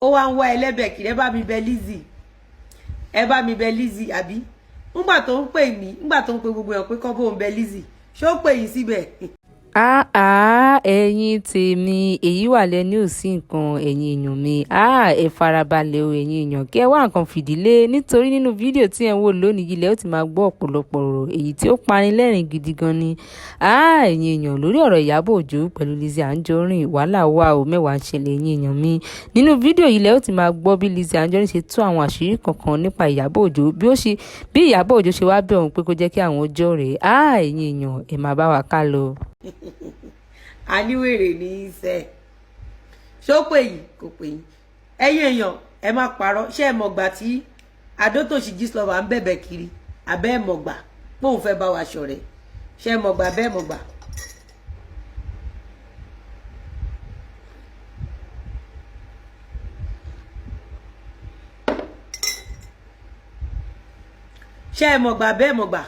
Ó wá ń wá ẹlẹ́bẹ̀ kiri. Ẹ bá mi bẹ Lizzy, ẹ bá mi bẹ Lizzy. Àbí ńgbà tó ń pè mí, ńgbà tó ń pe gbogbo èèyàn pé kọ́ bóun bẹ Lizzy, ṣé ó pè yín síbẹ̀? Àá, ẹ̀yin tèmi, èyí wà lẹ́ni ò sí nǹkan. Ẹ̀yin èèyàn mi, àá, ẹ farabalẹ̀ o. Ẹ̀yin èèyàn, kí ẹ wá nǹkan fìdílé, nítorí nínú fídíò tí ẹ̀ ń wò lónìí yìí lẹ́ ó ti máa gbọ́ ọ̀pọ̀lọpọ̀ ọ̀rọ̀ èyí tí ó pani lẹ́rìn gidi gan ni. Àá, ẹ̀yin èèyàn, lórí ọ̀rọ̀ Ìyábọ̀ Òjó pẹ̀lú Lizzy Anjorin, wàhálà wà o, mẹ́wàá ń ṣẹlẹ̀. Ẹ̀yin èèyàn mi, nínú fídíò yìí lẹ́ ó ti máa gbọ́ bí Lizzy Anjorin ṣe tú àwọn àṣírí kankan nípa Ìyábọ̀ Òjó, bí ó ṣe bí Ìyábọ̀ Òjó ṣe wá bẹ̀ òun pé kó jẹ́ kí àwọn jọ̀rẹ́. Àá, ẹ̀yin èèyàn, ẹ máa bá wa ká lọ. Aníwèrè ní í sẹ. Ṣó pè yín? Kò pè yín. Ẹ̀yin èèyàn, ẹ má parọ́. Ṣé ẹ mọ̀gbà tí Adótòṣì Gistlover ń bẹ̀bẹ̀ kiri? Àbẹ́ ẹ mọ̀gbà póun fẹ́ bá wa ṣọ̀rẹ́? Ṣé ẹ mọ̀gbà? Bẹ́ẹ̀ mọ̀gbà. Ṣé ẹ mọ̀gbà? Bẹ́ẹ̀ mọ̀gbà.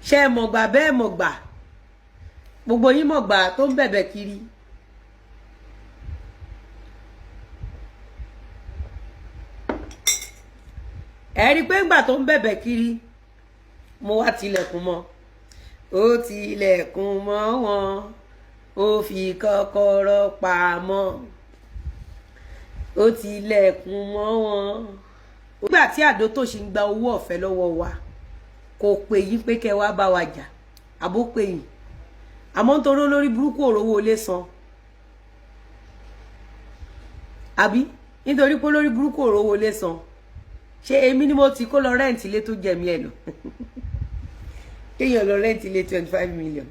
Ṣé ẹ mọ̀gbà? Bẹ́ẹ̀ mọ̀gbà. Gbogbo yín mọ̀gbà tó ń bẹ̀bẹ̀ kiri. Ẹ rí i pé ńgbà tó ń bẹ̀bẹ̀ kiri, mo wá tilẹ̀kùn mọ́. Ó tilẹ̀kùn mọ́ wọn, ó fi kọ́kọ́rọ́ pamọ́, ó tilẹ̀kùn mọ́ wọn. Nígbà tí Àdótòṣì ń gba owó ọ̀fẹ́ lọ́wọ́ wa, kò pè yín pé kẹ́ wá bá wa jà, àbó pè yín? Àmọ́ nítorí olórí burúkú òrówó ilé san, àbí nítorí pé olórí burúkú òrówó ilé san, ṣé èmi ni mo ti kó lọ rent ilé tó jẹ̀mí ẹ̀ lọ? Kéèyàn lọ rent ilé 25 million,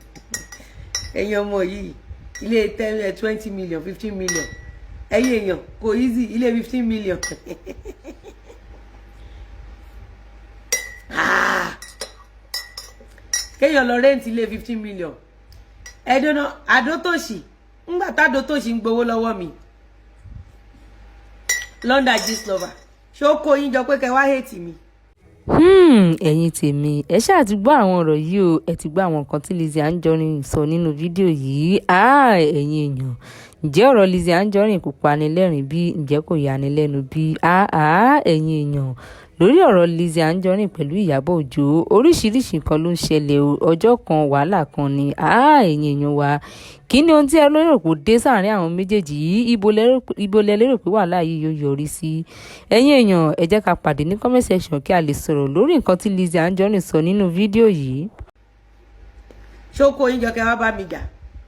ẹ̀yin ọmọ yìí, ilé 10, 20 million, 15 million. Ẹ̀yin èèyàn, kò easy. Ilé 15 million. Ah! Kéèyàn lọ rent ilé 15 million. Ẹ̀dọ́nà Àdótòṣì, ńgbà tádótòṣì ń gbowó lọ́wọ́ mi London Gistlover, ṣé ó kó yín jọ pé kẹ́ wá hate mi? Ẹ̀yin tèmi, ẹ ṣáà ti gbọ́ àwọn ọ̀rọ̀ yìí o. Ẹ ti gbọ́ àwọn nǹkan tí Lizzy Anjorin sọ nínú fídíò yìí. Ah, ẹ̀yin èèyàn, ǹjẹ́ ọ̀rọ̀ Lizzy Anjorin kò pani lẹ́rìn bí? Ǹjẹ́ kò yani lẹ́nu bí? Ah ah, ẹ̀yin èèyàn, lórí ọ̀rọ̀ Lizzy Anjorin pẹ̀lú Ìyábọ̀ Òjó, oríṣiríṣi nǹkan ló ń ṣẹlẹ̀ o. Ọjọ́ kan, wàhálà kan ni. Ah, ẹ̀yin èèyàn wa, kí ni ohun tí ẹ lérò pé ó dé sáàrin àwọn méjèèjì yìí? Ibo lẹ lérò pé wàhálà yìí yóò yọrí sí? Ẹ̀yin èèyàn, ẹ jẹ́ ká pàdé ní comment section kí a lè sọ̀rọ̀ lórí nǹkan tí Lizzy Anjorin sọ nínú fídíò yìí. Ṣó kó yín jọ kẹ́ wá bá mi jà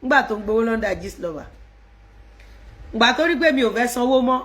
ńgbà tó ń gbowó London Gistlover? Ǹgbà tó rí pé mi ò fẹ́ sanwó mọ́.